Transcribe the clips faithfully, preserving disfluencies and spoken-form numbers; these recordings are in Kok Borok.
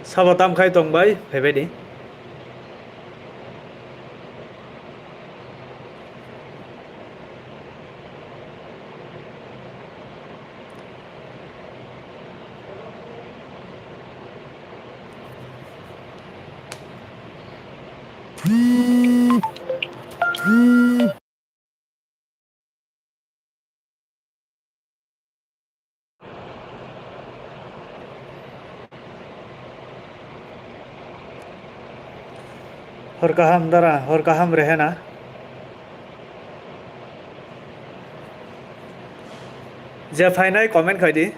Sabo tam khai tong bai, phaibai di. Hor kaham dara, hor kaham Rehena. Je phainai comment khai di.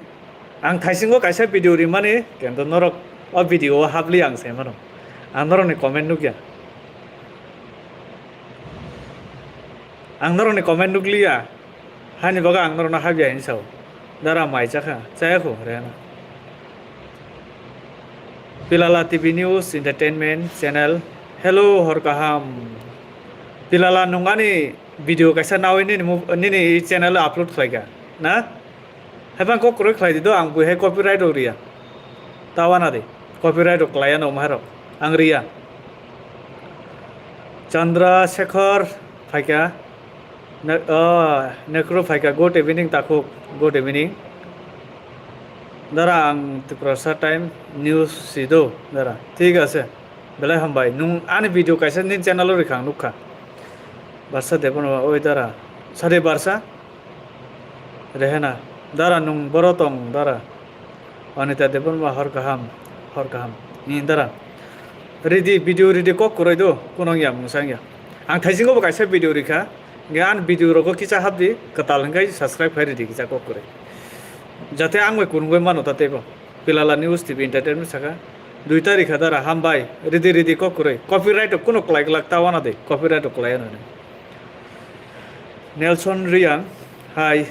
Ang thaisingo kaisa video rimani, kento norok o video o habli ang sai mano. Ang norokni comment nukya. Ang norokni comment nukliya. Hani baga ang norokno habya hinwi sao. Dara mai chakha, chaya kho Rehena. Pilala T V News Entertainment Channel. Hello, hor kaham. Pilala, nung ani video kaisa nawi nini mu-, nini channel o upload khlaika, na? Haibang kok kwrwi khlai di do, ang buihai copyright rok riya. Tawana de, copyright rok klaiya no maharok. Ang riya. Chandra Shekhar phaika. Ne-, oh, Nekro phaika. Good evening, Takhuk. Good evening. Dara, ang Tiprasa Time News si do, dara. Thik ase. Belai hambai. Nung ani video kaisa nini channel o rikha, ang nukha. Barsa Debbarma, oi dara. Sade Barsa? Rehena, dara nung boro tong, dara. Anita Debbarma, hor kaham, hor kaham. Ni dara. Ridi, video ridi kok kwrwi do, kunong ya, mungsang ya. Ang thaisingo bo kaisa video rikha, ge an video rogo kisa habdi, kwtal hwnkhe subscribe khai ridi kisa kok kwrwi. Jate ang bai kunungwi mano ta teibo. Pilala News T V Entertainment saka. Dui tarikha dara, hambai, ridi ridi kok kwrwi. Copyright rok kuno klai glak ta wana de, copyright rok klai ano de. Nelson Riang, hi,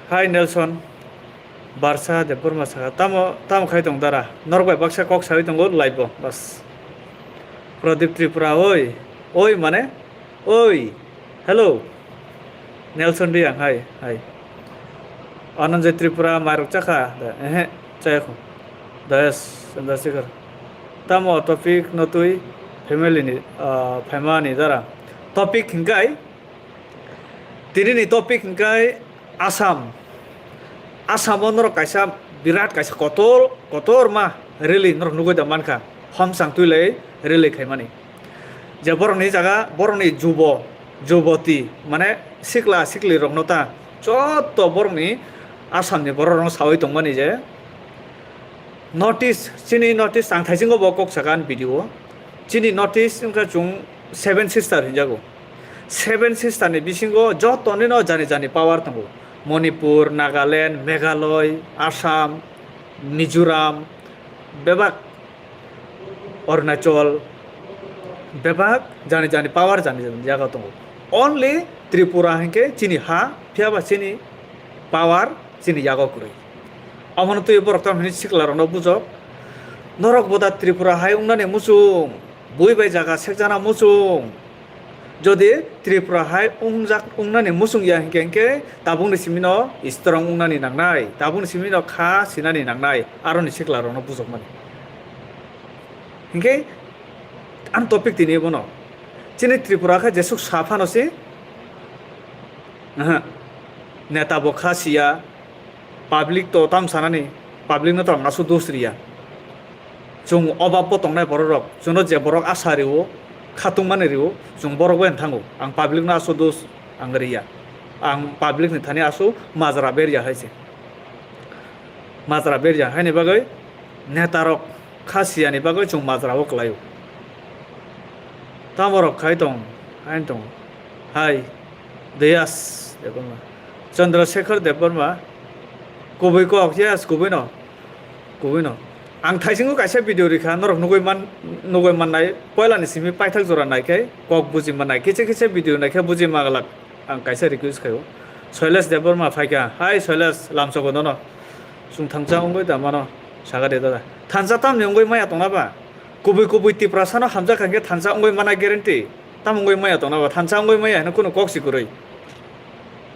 hi Nelson, Barsa Debbarma saka, tamo, tamo khai tong dara, norok bai baksa kok sawi tongo live o, bas. Pradip Tripura, oi, oi mane, oi, hello, Nelson Riang, hi, hi. Ananjay Tripura, mairok chakha, da, ehe, chayakho, Dayas, Chandrasekhar, tamo topic no twi family ni, ah, phaimani dara, topic hinkai, Tini ni topic hwnkhe Assam. Assam o norok kaisa birat kaisa kotor, kotorma rally norok nugwi da mankha. Homsang twilai rally khaimani. Je borokni jaga, borokni jubo, juboti, mane sikla sikli rokno ta joto borokni Assam ni borok rokno sawi tongmani je North East, chini North East, ang thaisingo bo kok sakha ani video o. Chini North East wngkha chwng Seven Sister hinjago. Seven Sister ni bisingo joto nino jani jani power tongo. Manipur, Nagaland, Meghalaya, Assam, Mizoram, bebak Arunachal, bebak jani jani power jani jani jaga tongo. Only Tripura hinkhe chini ha, phiyaba chini power chini yago kwrwi. Omono twi borok tamo hwnwi sikla rokno bujok. Norok boda Tripura hai wngnani muchung, bui bai jaga sekjana muchung. Jodi Tripura hai wngjak wngnani muchung ya hinkhe, hinkhe tabukni simino strong wngnani nangnai, tabukni simino kha sinani nangnai, aroni sikla rokno bujokmani. Hinkhe ani topic tini bono. Chini Tripura khe jesuk sa phano se, aha, neta bo kha siya, public to tam sanani, public no to ang aswk dos riya. Chwng obab bo tongnai borok rok, chwngno je borok asa riwo, khatungmani riwo, chwng borok bai thango. Ang public no aswk dos ang riya. Ang public ni thani aswk majra berya hai se. Majra berya haini bagwi neta rok kha siyani bagwi chwng majra o kwlaio. Tamo rok khai tong, hain tong. Hai, Deyas Debbarma. Chandra Shekhar Debbarma. Kubui kok, yes, kubui no. Kubui no. Ang thaisingo kaisa video rikha, norok nugui man, nugui mannai. Poila ni simi paithak jora naikhai, kok buji mannai. Kicha kicha video naikhe buji maglak. Ang kaisa request khaio. Soilas Debbarma phaikha. Hai Soilas, lamsogo nono. Chwng thansa wngwi da mano. Saga de dada. Thansa tamni wngwi maya tongna ba? Kubui kubui Tiprasano hamjak kha khe thansa wngwi mana guarantee. Tamo wngwi maya tongna ba? Thansa wngwi maya hino kuno kok si kwrwi.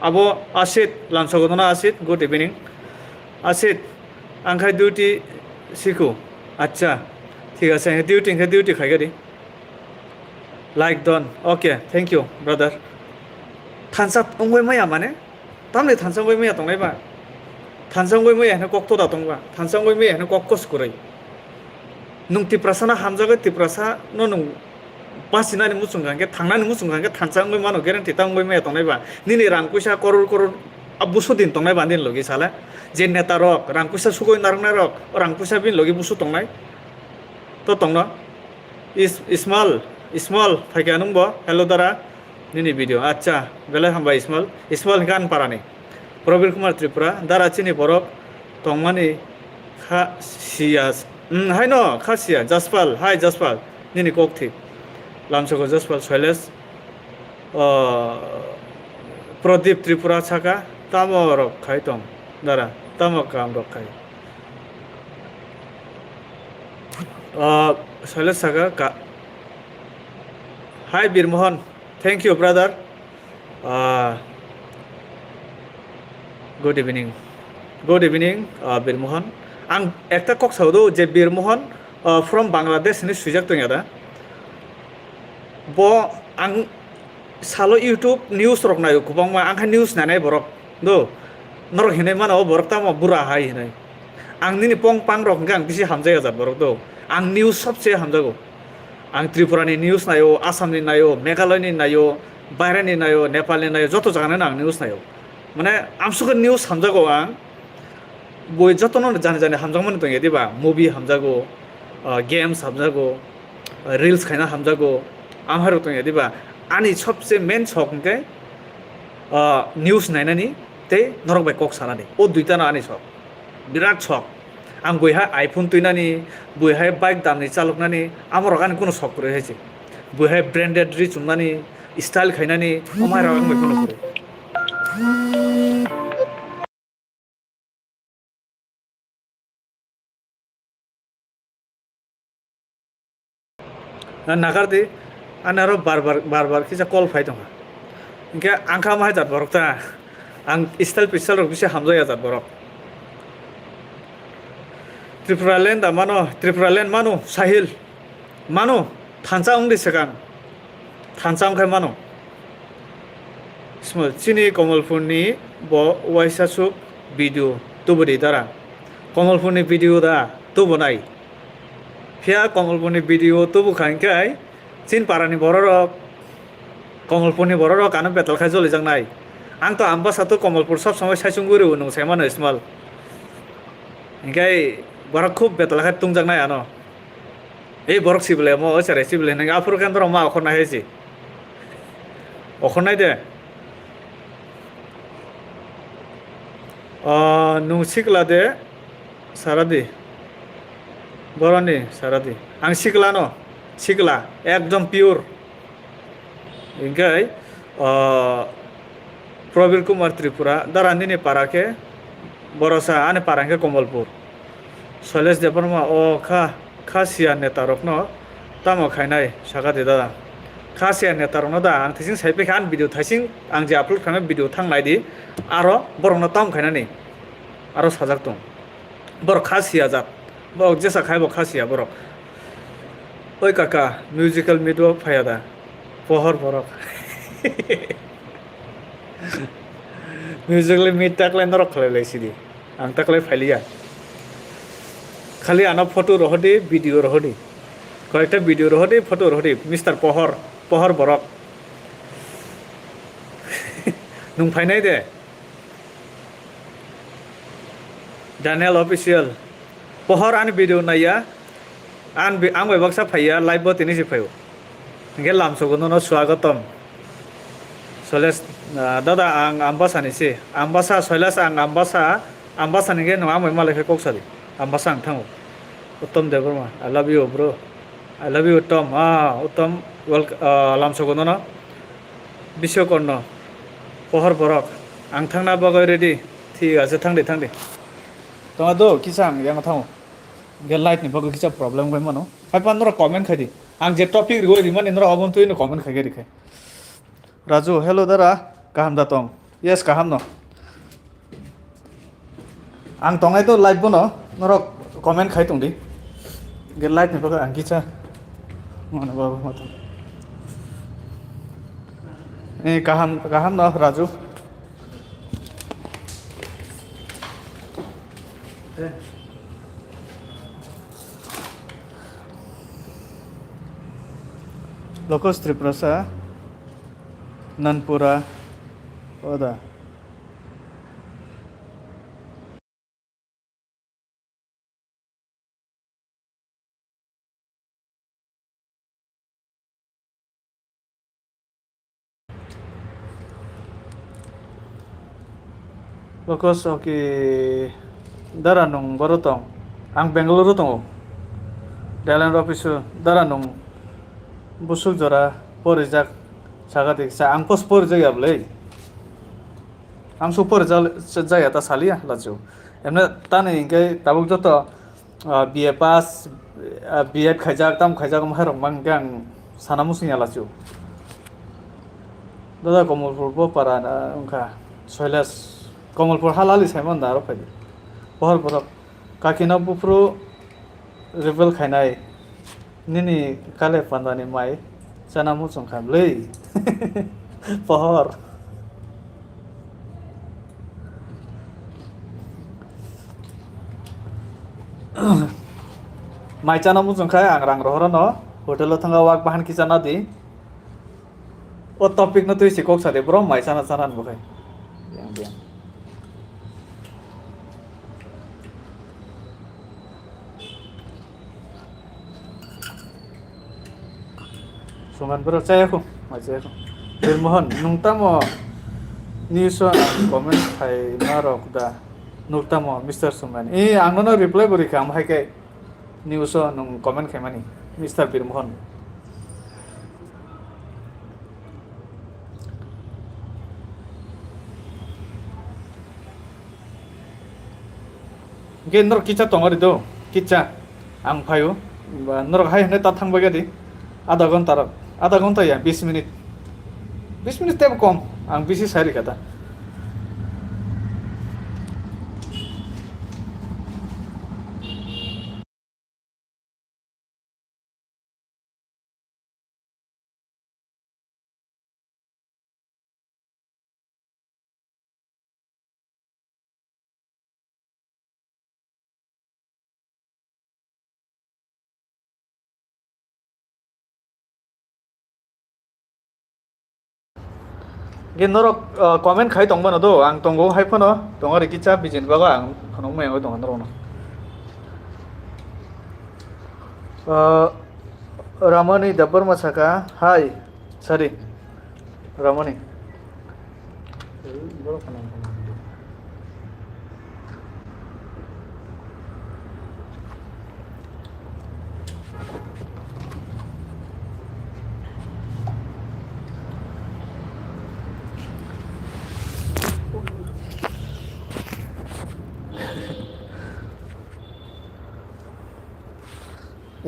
Abo Asit, lamsogo nono Asit, good evening. Asit, ang khai duty siku. Acha. Thik ase, duty hwnkhe duty khaigadi. Like done. Okay, thank you, brother. Thansa wngwi maya mane? Tamni thansa wngwi maya tongnai ba? Thansa wngwi maya hwnkhe kok toda tongba? Thansa wngwi maya hwnkhe kok kos kwrwi? Nwng Tiprasa no hamjagwi Tiprasa no nwng basinani muchung kha hwnkhe, thangnani muchung kha hwnkhe thansa wngwi mano, guarantee ta wngwi maya tongnai ba? Nini rang puisa koror koror a busu din tongnai ba nini logi sale? Je neta rok, rang puisa sugwi narwknai rok, rang puisa bini logi busu tongnai? To tongno. Is-, Ismail, Ismail, phaikha nwngbo? Hello dara, nini video. Acha, belai hambai Ismail. Ismail hwnkhe ani parani. Probir Kumar Tripura, dara chini borok tongmani kha siya. Hmm, haino kha siya. Jaspal, hai Jaspal, nini kok thik. Lamsoko Jaspal, Shailesh. O, Pradip Tripura saka, tamo rok khai tong, dara, tamo kam rok khai. O, Shailesh saka ka, hi Birmohon, thank you brother. Ah, good evening, good evening, ah, Birmohon. Ang ekta kok sao do je Birmohon, ah, from Bangladesh ni swijak tong ya da. Bo ang salo YouTube news rok naio kwbangma, ang khe news nainai borok do. Norok hinwi mano, o borok tamo bura hai hinwi. Ang nini pong pang rok hwnkhe ang bisi hamjak ya jat borok do. Ang news sobse hamjago. Ang Tripura ni news naio, Assam ni naio, Meghalaya ni naio, Baire ni naio, Nepal ni naio, joto jaga ni ang news naio. Mane amsukhe news hamjago ang. Bui jotono jani jani hamjakmani tongya diba? Movie hamjago, ah, games hamjago, ah, reels khaina hamjago, amhairok tongya diba? Ani sobse main sok hwnkhe, ah, news nainani tei norok bai kok sanani. O duitano ani sok. Birat sok. Ang bui hai iPhone twinani, bui hai bike damni chaloknani, amorok ani kunu sok kwrwi hai se. Bui hai branded ri chumnani, style khainani, omairok ang bai kunu kwrwi. Na nagar di, ani aro bar bar, bar bar kisa call phai tongkha. Hinkhe ang kha ma hai jat borok ta. Ang style pistyle rok bisi hamjak ya jat borok. Tripura land da mano, Tripura land mano, Sahil. Mano, thansa wng di swkang. Thansa wng khai mano. Simo, chini Komolpurni bo waisa suk video tubu di dara. Komolpurni video da tubu nai. Phiya Komolpurni video tubu kha hwnkhe ai, chin parani bororok, Komolpurni bororok ano betal khai jolijaknai. Ang to Ambasa to Komolpur sob somoi saisung guri unung sai mano Ismail. Hinkhe borok khub betal khai tungjaknai ano. Ei borok sibilai mo, o cherai sibilai hinwi aphuru khe norok ma okhornai hai se. Okhornai de. O, nwng sikla de, sara di. Boroni sara di. Ang sikla no, sikla, ekdom pure. Hinkhe, o, Probir Kumar Tripura, dara nini para khe Borosa, ani para khe Komolpur. Shailesh Debbarma, o kha, kha siya neta rokno tamo khainai, saka de dada. Kha siya neta rokno da, ang thaising sai pekha ani video thaising, ang je upload khainai video thang nai di, aro borokno tamo khainani, aro sajak tong. Borok kha siya jat. Borok jesa khai bo kha siya borok. Oi kaka, musical meet o phaiya da? Pohor borok. Musical meet taklai norok khalai lai sidi. Ang taklai phailiya. Khali ano photo rohodi, video rohodi. Koyekta video rohodi, photo rohodi. Mister Pohor, Pohor borok. Nwng phainai de? Daniel Official. Pohor ani video naiya. An bi-, ang bai baksa phaiya, live bo tini si phaio. Hingke lamsogo nono swagatam. Soles, ah, dada ang Ambasa ni si. Ambasa, Soles ang Ambasa. Ambasa ni ge no ang bai malai khe kok sadi. Ambasa ang thango. Uttom Debbarma, I love you, bro. I love you, Uttom. Ah, Uttom, wel-, ah, lamsogo nono. Biswakorno, Pohor borok, ang thangna bagwi ready. Thik ase, thang di, thang di. Tongma do, kisa ang yang thango. Ge light ni bagwi kisa problem bai mano. Hai pan norok comment khai di. Ang je topic riwi rimani norok obon twi no comment khai ge rikhai. Raju, hello dara, kaham da tong? Yes, kaham no. Ang tongnai to live bono, norok comment khai tong di. Ge light ni bagwi ang kisa. Mano babu mata. Eh, kaham, kaham no, Raju. Locals Tiprasa, Nanpura, oda. Locals, okay, dara nung boro tong. Ang Bangalore o tongo. Dial-up office o dara nung busuk jora porijak saga de sa ang post porijak ya bwlai. Ang su porijak jaya ta saliya lachu. Emne tani hingke tabuk joto ah, B A pass, ah, B Ed khaijak, tam khaijak, omo hai rok mang khe ang sana muchung ya lachu. Dada Komolpur bo para, ah, wngkha, Soilas, Komolpur halali sai manda aro phai. Pohor borok, kakino buphuru rebel khainai, nini kale pandani mai. Chana muchung kha bwlwi. Pohor. Mai chana muchung kha ang rang rohor no hotel o thanga wak bahan kisa na di. O topic no twi si kok sa de bro mai chana chana bo khai. Yang, yang. Suman bro chaya ko, mai chaya ko. Birmohon, nung tamo news o ang comment khai ma rok da. Nuk tamo, Mister Suman. Eh, ang nono reply bo rikha, am hai kai news o nung comment khai mani, Mister Birmohon. Hingke norok kisa tongori do, kisa ang phaio, ba norok hai hwnwi ta thang bagya di, adha ghonta rok, adha ghonta ya, bis minute, bis minute tebo kom, ang bisi sai rikha ta. Ge norok, ah, comment khai tong mano do, ang tongo hai phano, tong ari kisa bijin bago ang phano mui ang tongo norok no. Ah, Ramani Debbarma saka, hai, sorry, Ramani.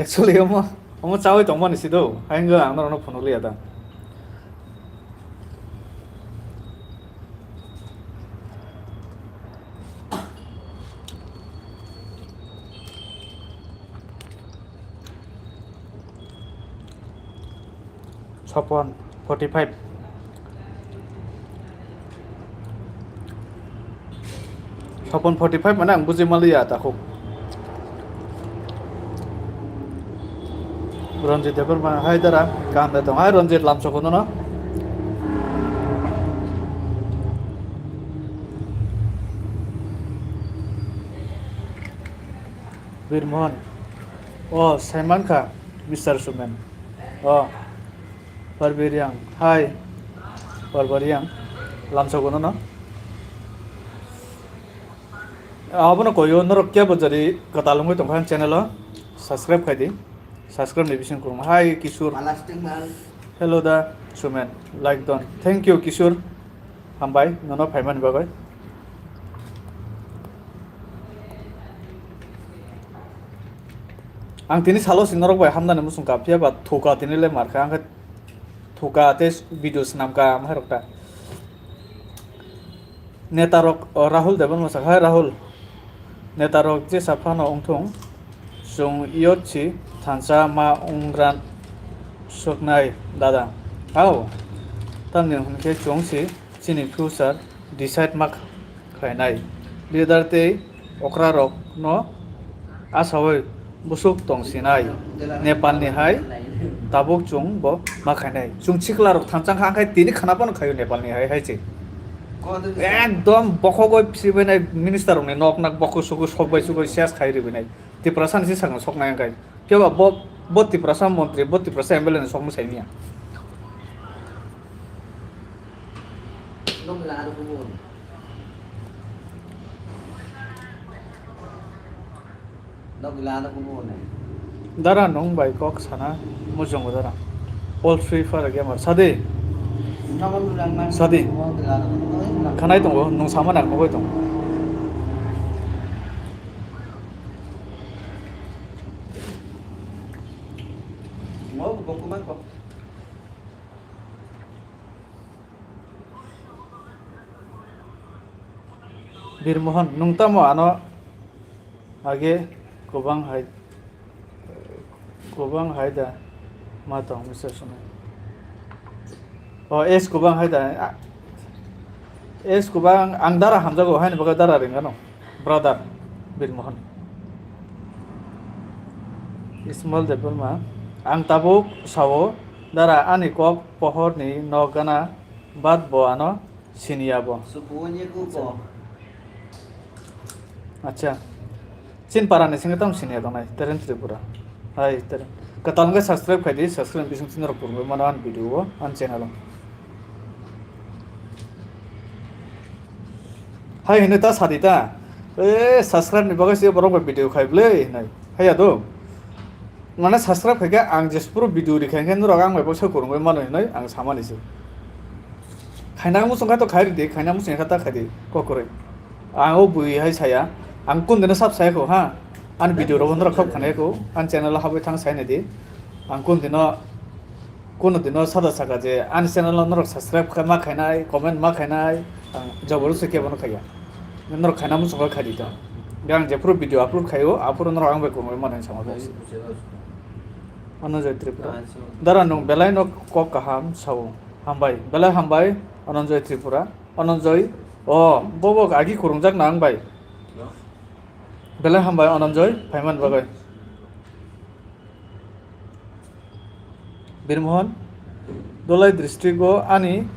Actually, omo, omo chawi tongmani si do, haino ang norokno phunukliya da. Sopon forty five. Sopon forty five mane ang buji maliya takhuk. Ranjit Debbarma, hai dara, kaham de tong. Hai Ranjit, lamsoko nono. Birmohon. O, saiman kha, Mister Sumen. O, Parbi Riang. Hai, Parbi Riang. Lamsoko nono. Abono koyo norok kebo jari kwtal wngwi tongkha channel o. Subscribe khai di. Subscribe ni bising kurung. Hai, Kishore. Malasting mal. Hello da, Sumen. Like don. Thank you, Kishore. Hambai, nono phaimani bagwi. Ang tini salo si norok bai hamnani muchung kap phiya ba thuka tini le mar kha, ang khe thuka tei video swnam ka, am hai rok ta. Neta rok, o, Rahul Debbarma sak, hai Rahul. Neta rok jesa phano wngthung, Chwng youth si thansa ma wngna soknai dada. Hao, tamni hwn khe chwng si chini future decide ma khlainai. Leader tei okrarokno asaui bwswk tong sinai. Nepalni hai tabuk chwng bo ma khainai. Chwng siklarok thansa kha, khe tini khana phano khaio Nepalni hai, hai se. Ekdom bokhogoi pisibainai, minister rokni nok nak bokhok sugui sok bai sugui ses khai ribinai. Tiprasa ni si sakno soknai wngkha. Phiya ba bo, bo Tiprasa montri, bo Tiprasa M L A ni sokno sai manya. Dara nwng bai kok sana muchungo dara. All Free Fire gamer. Sadi. Sadi. Khanai tongo, nwng sama nang nugui tongo. Birmohon, nwng tamo ano age kwbang hai, kwbang hai da ma tong misa swnwi. O, S kwbang hai da, a, S kwbang ang dara hamjago, haini bagwi dara ringano, brother Birmohon. Ismail Debbarma, ang tabuk sao, dara ani kok pohorni nok gana bad bo ano siniya bo. Acha. Chin para ni singa tam siniya tongnai, Teren Tripura. Hai, Teren. Katal wngkha subscribe khaidi, subscribe bising sini rok purungwi mano ani video o, ani channel o. Hai hino ta sadi ta. E, subscribe ni bagwi se borok bai video khai bwle hinai. Haiya do. Mane subscribe khaikhe ang jesphuru video rikha hinkhe norok ang bai baksa kwrwngwi mano hinwi ang samani se. Khaina muchung kha to khai ridi, khaina muchung kha ta khaidi kokrwi. Ang o bui hai saya, ang kun dino sab saya kho ha. Ani video rogo norok khop khanai kho, ani channel o habwi thang sai naidi. Ang kun dino Kuno dino sada saka je ani channel o norok subscribe kha ma khainai, comment ma khainai, ang jabor se kebo no khaiya. Norok khaina muchung kha khaidi to. Yang jephuru video upload khaio, aphuru norok ang bai kwrwngwi mano hinwi sama bai. Ananjoy Tripura. Dara nwng belai no kok kaham sao. Hambai, belai hambai, Ananjoy Tripura. Ananjoy, o, bobo agi kwrwngjak na ang bai. Belai hambai, Ananjoy, phaiman bagwi. Birmohon, Dholai district o ani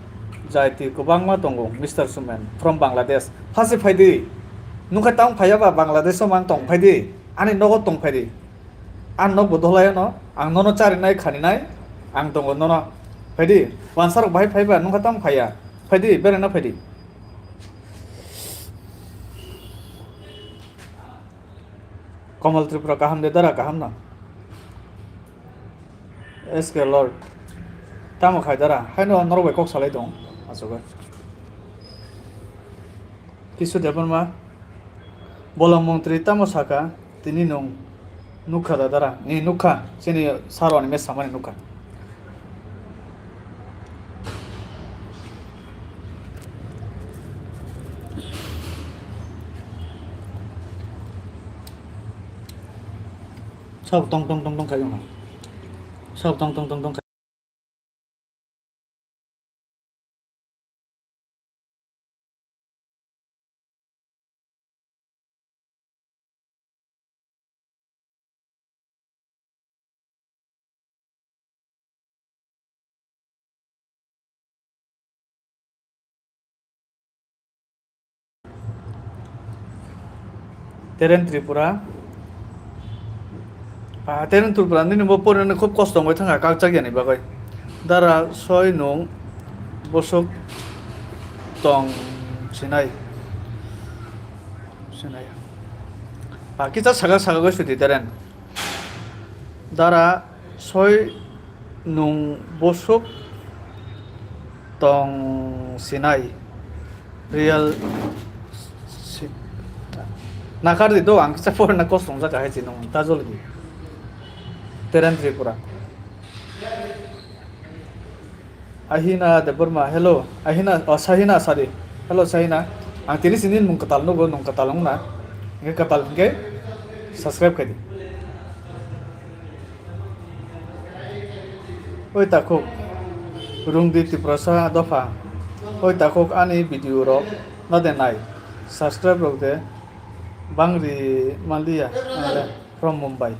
jaiti kwbangma tongo, Mister Sumen from Bangladesh. Phasi phaidi, nungkha tang phaiya ba Bangladesh o mang tong phaidi, ani nogo tong phaidi. Ang nokbo Dholai ano, ang nono charinai khaninai, ang tongo nono. Phaidi, wansarok bahai phaiba nungkha tang phaiya, phaidi, beraina phaidi. Komal Tripura kaham de dara kaham no. S K Lord. Tamo khai dara. Haino norok bai kok salai tong. Asugwi. Kisu Debbarma. Bolong montri tamo saka. Tini nung. Nukha da dara. Ni nukha. Chini saro ni mes samani nukha. Sab tong tong tong tong khaiyung. Sab tong tong tong tong. Teren Tripura. Ah, Teren Tripura, nini bo porina khub kosto wngwi thangkha, kakchak yani bagwi. Dara soi nung bosok tong sinai. Sinai. Ah, kisa saka saka goi sudi Teren. Dara soi nung bosok tong sinai. Real si-, nakar di do, ang kisa porina kosong jaka hai si nung ta jol di. Teren Tripura. Ahina Debbarma, hello. Ahina, oh, Sahina, sorry. Hello, Sahina. Ang tini sini nung katal nugo, nung katal nung na. Nge katal nge subscribe kadi. Oi takhuk, rungdi Tiprasa dopha. Oi takhuk, ani video rok nade nai. Subscribe rok de bangri manliya, ale from Mumbai.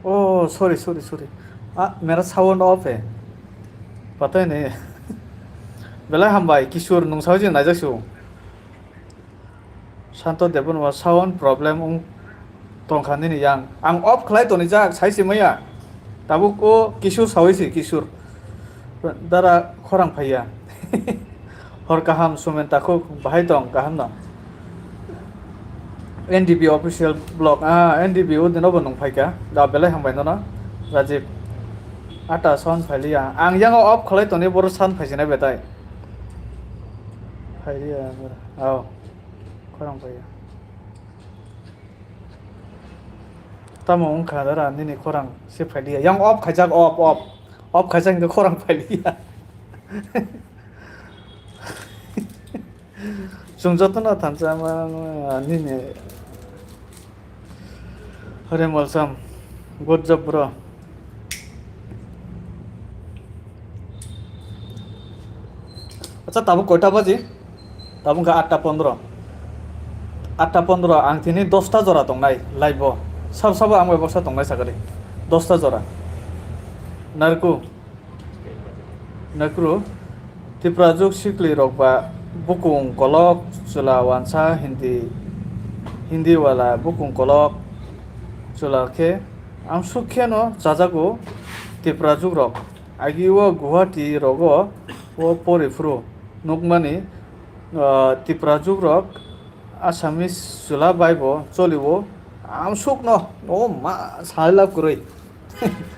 Oh, sorry, sorry, sorry. Ah, mera sound off hai. Pata hi nahi. Belai hambai, Kishore, nung sao je naijak su. Santo Debbarma sound problem wng tongkha nini yang. Ang off khlai tonijak, sai se maya. Tabuk o Kishore sawi se, Kishore. Dara khorang phaiya. Hor kaham, Sumen takhuk, bahai tong, kaham no? N D B official blog, ah, N D B o dino bo nung phaikha. Da belai hambai nono, Rajiv. Ata sound phailiya. Ang yango off khlai toni, boro sound phaisinai betai. Phailiya, oh. Khorang phaiya. Tamo wngkha dara nini khorang se phailiya. Yang off khaijak, off, off. Off khaijak hwnkhe khorang phailiya. Chwng jotono thansa ma, ma, nini. Hare Malsam. Good job, bro. Acha, tabuk koita baji? Tabuk wngkha atta pondro. Atta pondro, ang tini dosta jora tongnai live o. Sab sabo ang bai baksa tongnai sakari. Dosta jora. Narku. Nakru, Tiprajwk sikli rok ba bukung kolok chwla wansa Hindi, Hindi wala bukung kolok chwla khe amsuk kheno chajago Tiprajwk rok. Agi o Guwahati rogo o pori phuru nukmani, ah, Tiprajwk rok Assamese chwla bai bo choli o, amsuk no, o ma salai lab kwrwi.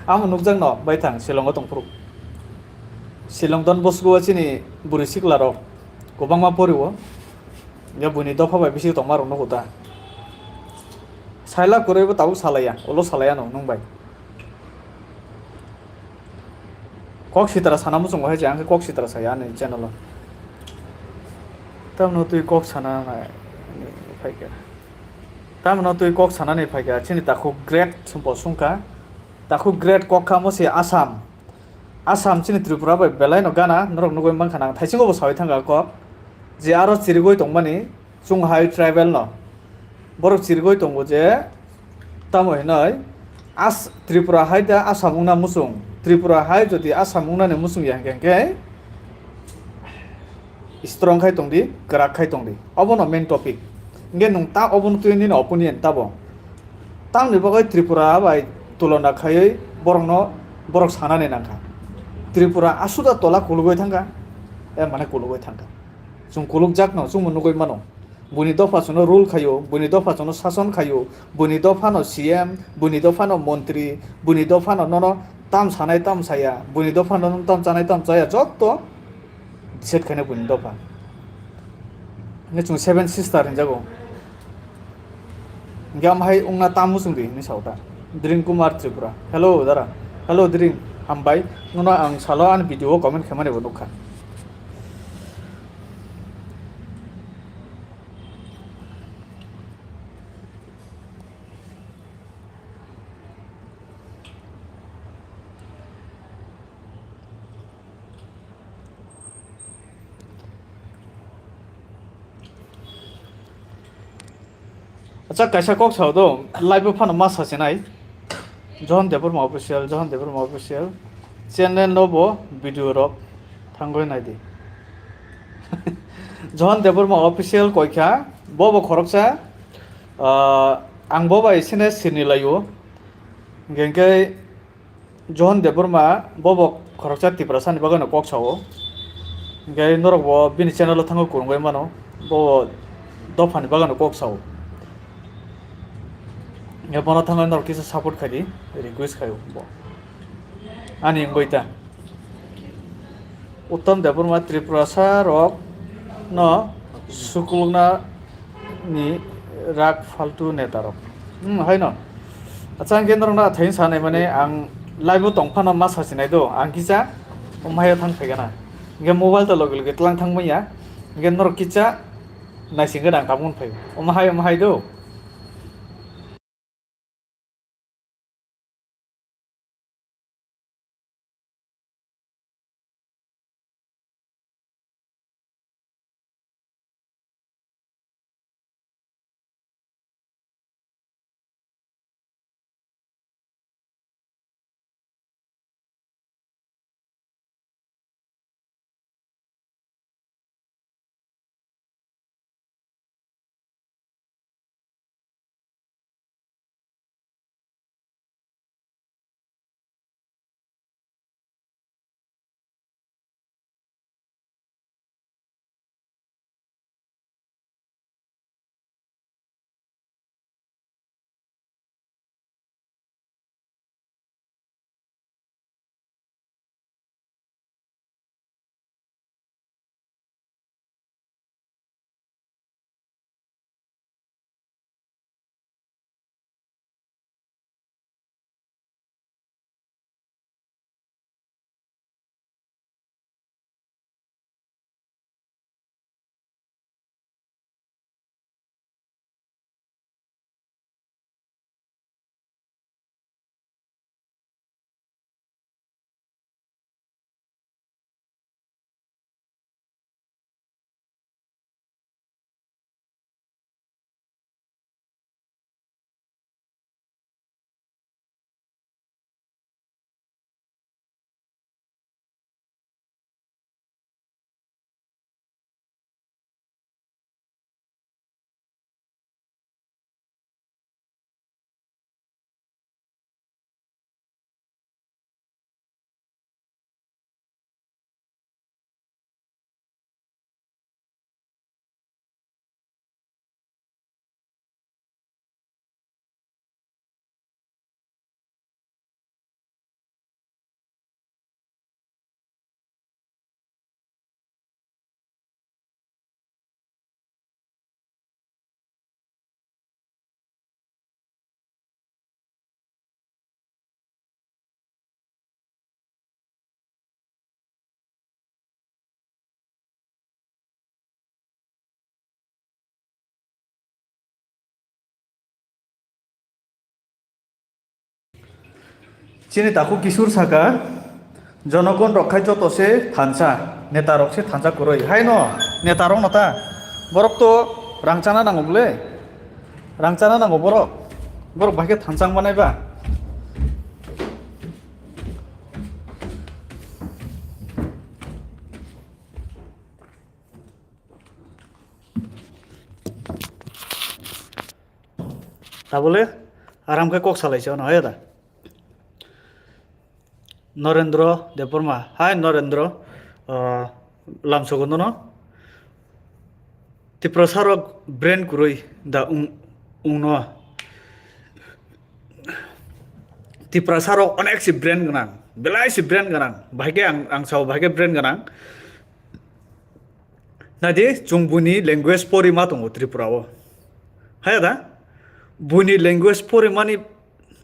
Amo nukjak no, bai thang, Shillong o tong phuru. Shillong Don Bosco o chini bwrwi sikla rok kwbangma pori o. Ya buini dopha bai bisik tongma rok nugo ta. Salai lab kwrwi bo tabuk salaiya, ulo salaiya no, nung bai. Kok sitra sana muchungo hai je, ang khe kok sitra saya ani channel o. Tamno twi kok sana nai phaikha. Tamno twi kok sanani phaikha. Chini takhuk great bo sungkha. Takhuk great kok kha mo se Assam. Assam chini Tripura bai belai no gana norok nugwi mankha nang. Thaisingo bo sawi thangkha kok. Je aro chirigwi tongmani. Chwng hai tribal no borok chirigwi tongo je, tamo hinoi As-, Tripura hai da Assam wngna muchung, Tripura hai jodi Assam wngnani muchung ya hwnkhe, hwnkhe Strong khai tongdi, kwrak khai tongdi. Obono main topic. Hingke nwng ta obono twi nini opinion tabo. Tamni bagwi Tripura bai tulona khaiwi borokno, borok sanani nangkha. Tripura asuda tola kulugwi thangkha, e mane kulugwi thangkha. Chwng kulukjakno chwngbo nugwi mano. Buini dopha chwngno rule khaio, buini dopha chwngno sason khaio, buini dophano C M, buini dophano montri, buini dophano nono tam sanai tam saya, buini dophano nono tam chanai tam chaya, jotto decide khaina buini dopha. Hingke chwng seven sister hinjago. Hingke amhai wngna tamo chwngdi hinwi sao ta. Dring Kumar Tripura. Hello, dara. Hello, Dring. Hambai. Nono ang salo ani video o comment khaimani bo nukha. Acha, kaisa kok sao do, live o phano ma sasinai. Johon Debbarma Official, Johon Debbarma Official. Channel no bo video rok thangwi naidi. Johon Debbarma Official koikha, bo bo khoroksa, ah, ang bo bai sene sini laio. Hingke Johon Debbarma bo bo khoroksa Tiprasani bagwino kok sao. Hingke norok bo bini channel o thangwi kwrwngwi mano. Bo dophani bagwino kok sao. Hingke bono thangwi norok kisa support khaidi, request khaio bo. Ani wngwi ta. Uttam Debbarma Tripurasa rok no sukulukna ni rak faltu neta rok. Hmm, haino. Acha, hingke norok na thai sanai mane ang live o tong phano ma sasinai do. Ang kisa omhaio thang phaigana. Hingke mobile to loge loge tlang thang manya. Hingke norok kisa naising gana ang kabun phai. Omhai, omhai do. Chini takhuk Kishore saka, "Jonokon rok khai joto se thansa, neta rok se thansa kwrwi." Haino neta rok no ta, borok to rang chana nango bwle, rang chana nango borok, borok bai khe thansa wng manai ba. Abole aram khe kok salai se ono, hai da? Norendro Debbarma, hai Norendro, ah, lamsogo nono. Tiprasa rok brain kwrwi da wng, wngno. Tiprasa rok onek si brain gwnang, belai si brain gwnang. Bahai khe ang, ang sao bahai khe brain gwnang. Naidi, chwng buini language pori ma tongo Tripura o. Haya da? Buini language pori mani,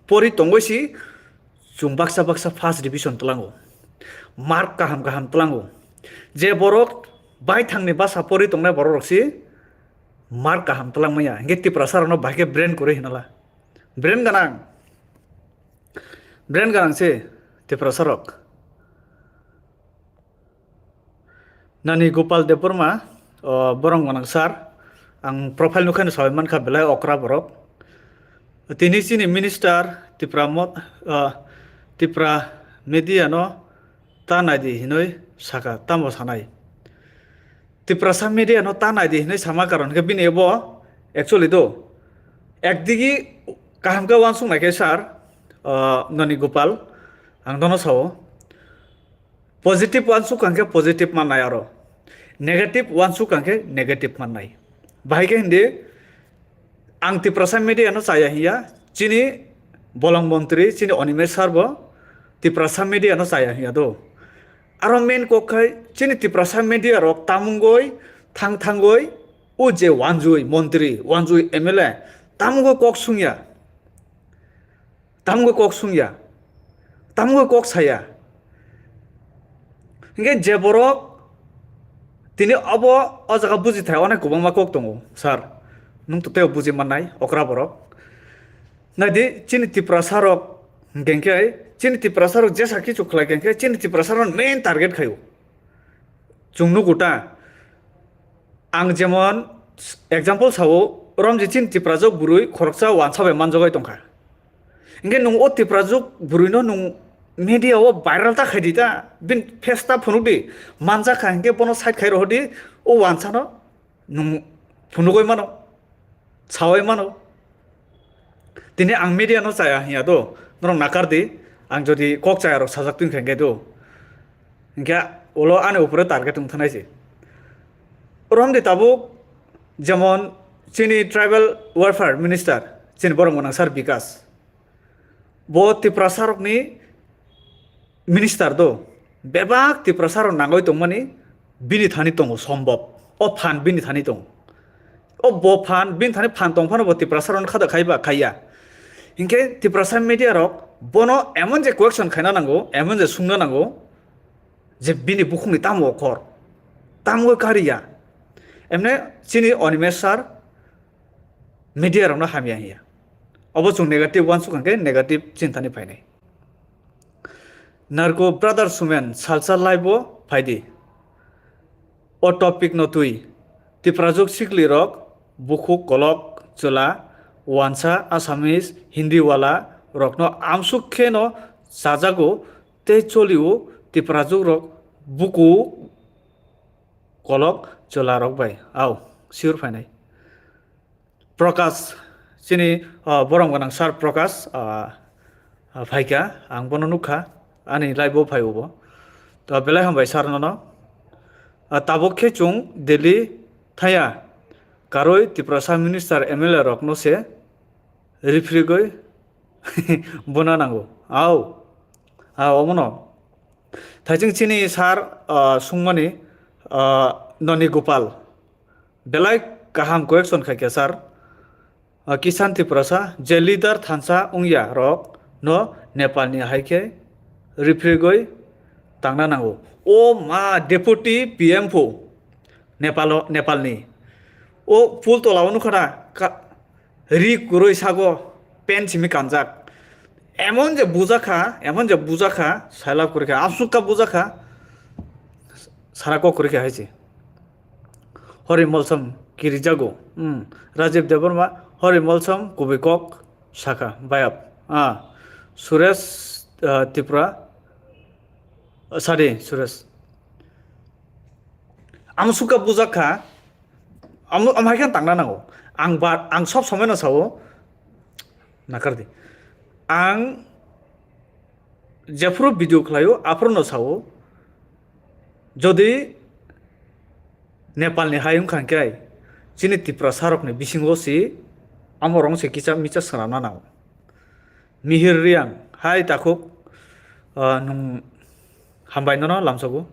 pori tongoi si chwng baksa baksa first division tlango. Mark kaham kaham tlango. Je borok baithangni basa pori tongnai borok rok si mark kaham tlang maya. Hingke Tiprasa rokno bahai khe brain kwrwi hinala. Brain gwnang. Brain gwnang se Tiprasa rok. Nani Gopal Debbarma, o, borok gwnang sir. Ang profile nukha ni sawi mankha belai okra borok. Tini chini minister Tipra mo-, o, Tipra media no ta naidi hinoi saka, tamo sanai. Tiprasa media no ta naidi hinoi sama karon khe bini bo actually do. Ekdigi kaham khe uansuk nai khe sir, o, nani Gopal, ang dono sao. Positive uansuk kang khe positive mannai aro. Negative uansuk kang khe negative mannai. Bahai khe hindi, ang Tiprasa media no chaya hiya, chini bolong montri, chini Animesh sir bo Tiprasa media no chaya hiya do. Aro main kok khai, chini Tiprasa media rok tamungoi, thang thangoi, o je wanjui montri, wanjui M L A, tamungoi kok sungya. Tamungoi kok sungya, tamungoi kok saya. Hingke je borok tini obo o jaga buji thai, onek kwbangma kok tongo, sir. Nung to teo buji mannai, okra borok. Naidi, chini Tiprasa rok hingke, chini Tiprasa rok jesa kichu khlai hingke, chini Tiprasa rok main target khaio. Chwng nugo ta. Ang jemon example sao, romje chini Tiprajwk bwrwi khoroksa wansa bai manjogwi tongkha. Hingke nwng o Tiprajwk bwrwino nwng media o viral ta khaidi ta, bini face ta phunukdi, manjakha hingke bono side khai rohordi, o wansano nwng phunugwi mano. Sawi mano. Tini ang media no chaya hiya do, norok nakar di, ang jodi kok chaya rok sajak twi kha hingke do. Hingke ulo ani upore target wng thanai se. Romdi tabuk jemon chini tribal welfare minister, chini borok gwnang sir Bikas. Bo Tiprasa rokni minister do, bebak Tiprasa rok nangoi tongmani bini thani tongo sombob. O phan bini thani tongo. O bo phan, bini thani phan tong phano bo Tiprasa rok khada khaiba khaiya. Hinkhe Tiprasa media rok bono emon je question khaina nango, emon je sungna nango, je bini bukhukni tamo okor, tamo kariya. Emne chini Animesh sir, media rokno hamya hiya. Obo chwng negative uansuk hwnkhe negative chintani phainai. Narko brother Sumen salsa live o phaidi. O topic no twi Tiprajwk sikli rok bukhuk kolok chwla wansa Assamese Hindi wala rokno amsuk khe no chajago tei cholio Tiprajwk rok buku kolok chwla rok bai. Au, sure phainai. Prakash, chini, ah, borom gwnang sir Prakash, ah, ah, phaikha, ang bono nukha, ani live o phai o bo. To belai hambai sir nono. Ah, tabuk khe chwng Delhi thaya, karwi Tiprasa minister M L A rokno se rifrigwi buna nango. Au, ah, omono. Thaising chini sir, ah, sungmani, ah, Noni Gopal. Belai kaham question khaikha sir. Ah, Kisan Tiprasa, je leader thansa wngya rok no Nepal ni hai khe rifrigwi tangna nango. O ma deputy P M pho Nepal o, Nepal ni. O pul tola o nukha na ka, ri kwrwi sago, pen simi kanjak. Emon je bujakha, emon je bujakha, saila kwrwi kha, aswk kha bujakha, sara kok kwrwi kha hai se. Hori Molsom kirijago. Hmm. Rajiv Debbarma, Hori Molsom kubui kok sakha, bayap. Ah. Suresh, ah, Tripura. Ah, sorry, Suresh. Amsukha bujakha. Am, am hai khe tangna nango. Ang ba, ang sob somoi no sao. Nakardi. Ang jephuru video khlaio, aphuru no sao, jodi Nepalni hayung khankhe chini Tiprasa rokni bisingo si amo rong se kicha micha swnamna nango. Mihir Riang, hai takhuk, ah, nwng hambai nono lamsogo.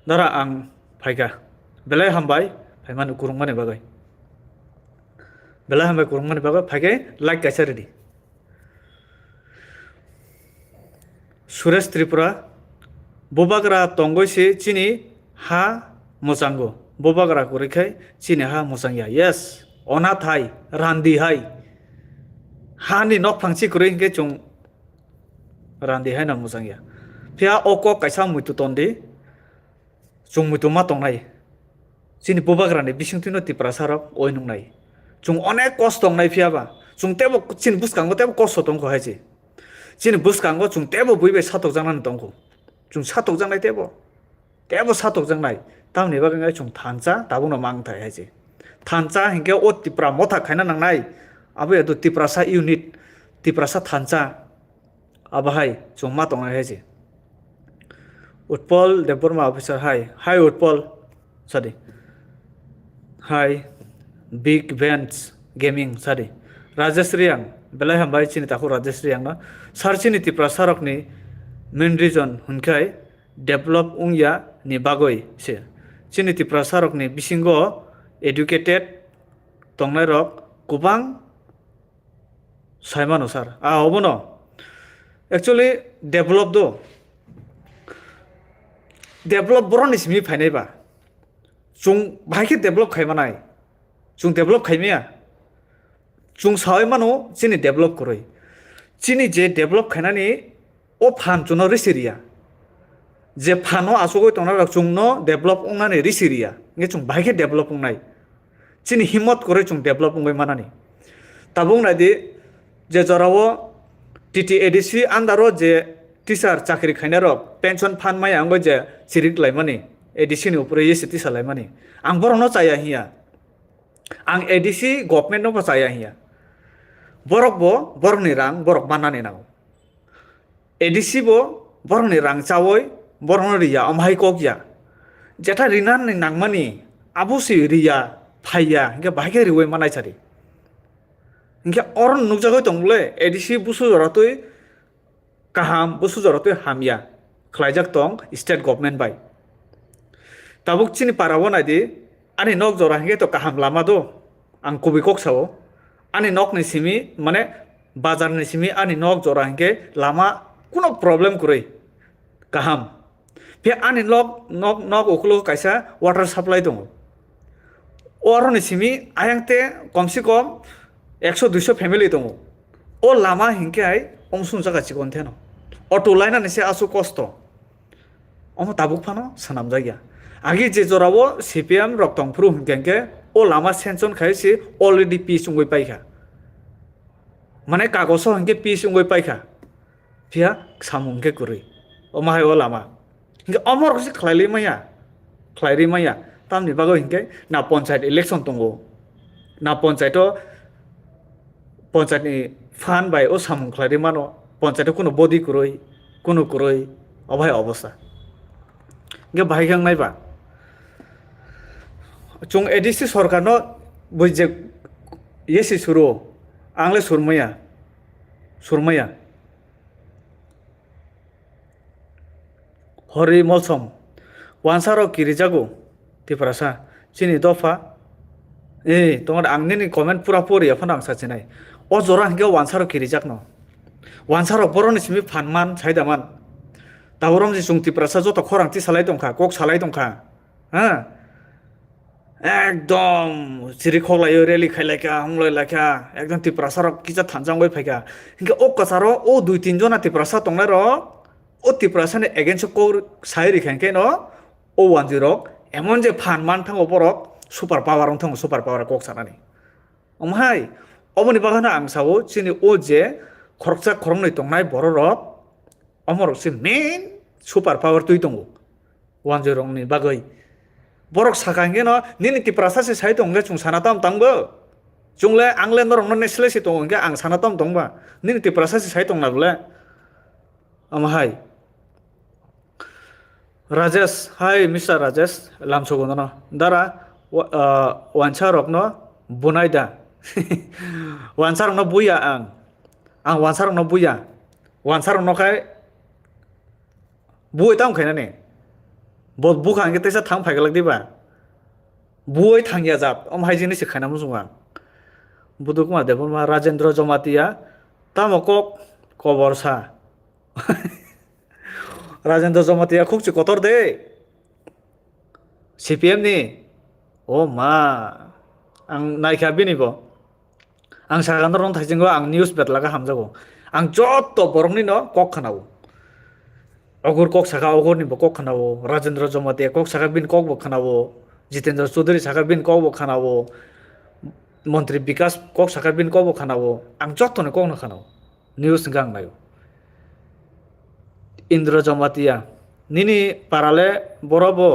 Dara ang phaikha. Belai hambai, phaimani kurungmani bagwi. Belai hambai kurungmani bagwi, phaikhe like kaisa ridi. Suresh Tripura, Bubagra tongwi se chini ha mwchango. Bubagra kwrwi khai chini ha mwchangya. Yes, onathai, randi hai. Hani nokphang si kwrwi hinkhe chwng randi haino mwchangya. Phiya o kok kaisa muitu tondi. Chwng muitu ma tongnai. Chini bubagrani bisingtwino Tiprasa rok oi nungnai. Chwng onek kosto wngnai phiya ba. Chwng tebo chini bwskango tebo kosto tongkho hai se. Chini bwskango chwng tebo bui bai satokjaknani tongkho. Chwng satokjaknai tebo. Tebo satokjaknai. Tamni bagwi wngkha chwng thansa tabukno mang thai hai se. Thansa hinkhe o Tipra motha khaina nangnai. Abo ya do Tiprasa unit, Tiprasa thansa. Abo hai chwng ma tongnai hai se. Utpol Debbarma officer hai. Hai Utpol. Sadi. Hai. Big Bench Gaming sadi. Rajesh Riang. Belai hambai chini takhuk Rajesh Riang no. Sir chini Tiprasa rokni main reason hwnkhai develop wngya ni bagwi se. Chini Tiprasa rokni bisingo educated tongnai rok kwbang. Saimano sir, ah, obono actually develop do, develop boroni simi phainai ba, chwng bahai khe develop khai manai, chwng develop khai maya, chwng sawi mano chini develop kwrwi, chini je develop khainani o phan chwngno risi riya. Je phano achugwi tongnai rok chwngno develop wngnani risi riya. Hwnkhe chwng bahai khe develop wngnai. Chini himmat kwrwi chwng develop wngwi manani. Tabuk naidi je jorao T T A D C under o je teacher chakri khainai rok pension phan maya wngwi je chirik laimani A D C ni upre yesi tisa laimani. Ang borokno chaya hiya. Ang A D C government no bo chaya hiya. Borok bo borokni rang borok mannani nango. A D C bo borokni rang chawi borokno riya, omo hai kok ya. Jetha rinani nangmani abo se riya, phaiya, hinkhe bahai khe riwi manai sari. Hinkhe oro nukjagwi tong bole A D C busu jora twi kaham, busu jora twi hamya khlaijak tong state government bai. Tabuk chini para o naidi, ani nok jora hinkhe to kaham lama do, ang kubui kok sao. Ani nokni simi, mane bazar ni simi ani nok jora hinkhe lama kuno problem kwrwi, kaham. Phiya ani nok, nok, nok ukulo kaisa water supply tongo. O aroni simi ayang te komsi kom ekso duiso family tongo. O lama hinkhe hai ongsong jaga chikon theno. Auto lainani se aswk kosto. Omo tabuk phano swnamjakya. Agi je jorao C P M rok tongphuru hinkhe hinkhe o lama sanction khai se already pitch wngwi paikha. Mane kagoso hinkhe pitch wngwi paikha. Phiya samung khe kwrwi. Omo hai o lama. Hinkhe omo rok se khlailai maya. Khlairwi maya. Tamni bagwi hinkhe na ponchayat election tongo. Na ponchayat o, ponchayat ni phan bai o samung khlairwi mano. Ponchayat o kuno body kwrwi, kuno kwrwi. Obo hai obostha. Hinkhe bahai khe wngnai ba. Chwng A D C sorkar no buijak yesi suru. Ang le surmaya. Surmaya. Hori Molsom, wansarok kirijago, Tiprasa, chini dopha. Eh, tongod ang nini comment pura pori ya phano ang sachinai. O jora hinkhe wansarok kirijakno. Wansarok boroni simi phan man, saida man. Taborom je chwng Tiprasa joto khorang ti salai tongkha, kok salai tongkha. Ha? Ekdom chiri khoklaio, rally khailaikha, honglailakha, ekdom Tiprasa rok kisa thansa wngwi phaikha. Hinkhe o kwcharo o dui tin jona Tiprasa tongnai rok, o Tiprasa ni against o kok sai rikha hinkhe no o wanjwi rok emon je phan man thango borok super power wng thango, super power kok sanani. Omo hai, oboni bagwi no ang sao chini o je khoroksa khoroknwi tongnai borok rok, omo rok se main super power twi tongo. Wanjwi rokni bagwi. Borok saka hinkhe no, nini Tiprasa se sai tong hinkhe chwng sana tam tang bo? Chungle angle norokno neslesi tongo hwnkhe ang sana tom tongba? Nini Tiprasa se sai tongna bole? Omo hai. Rajesh, hi mister Rajesh, lamsogo nono. Dara, wa-, ah, wansa rokno bunai da. Wansa rokno buya ang. Ang wansa rokno buya. Wansa rokno khai bui tamo khainani. Bo bukha hwnkhe teisa thang phaiglak diba? Bui thangya jat. Om hai jini se khaina muchungo ang. Budukma Debbarma, Rajendra Jamatia, tamo kok kobor sa. Rajendra Jamatia khukchi kotor de. C P M ni. O ma. Ang naikha bini bo. Ang sakha norok thaisingo ang news betlaga hamjago. Ang joto borokni no kok khanao. Ogur kok saka ogurni bo kok khanao. Rajendra Jamatia kok saka bini kok bo khanao. Jitendra Chaudhary saka bini kok bo khanao. Montri Bikas kok saka bini kok bo khanao. Ang jotoni kok no khanao. News hwnkhe ang naio. Indra Jamatia. Nini parale boro bo.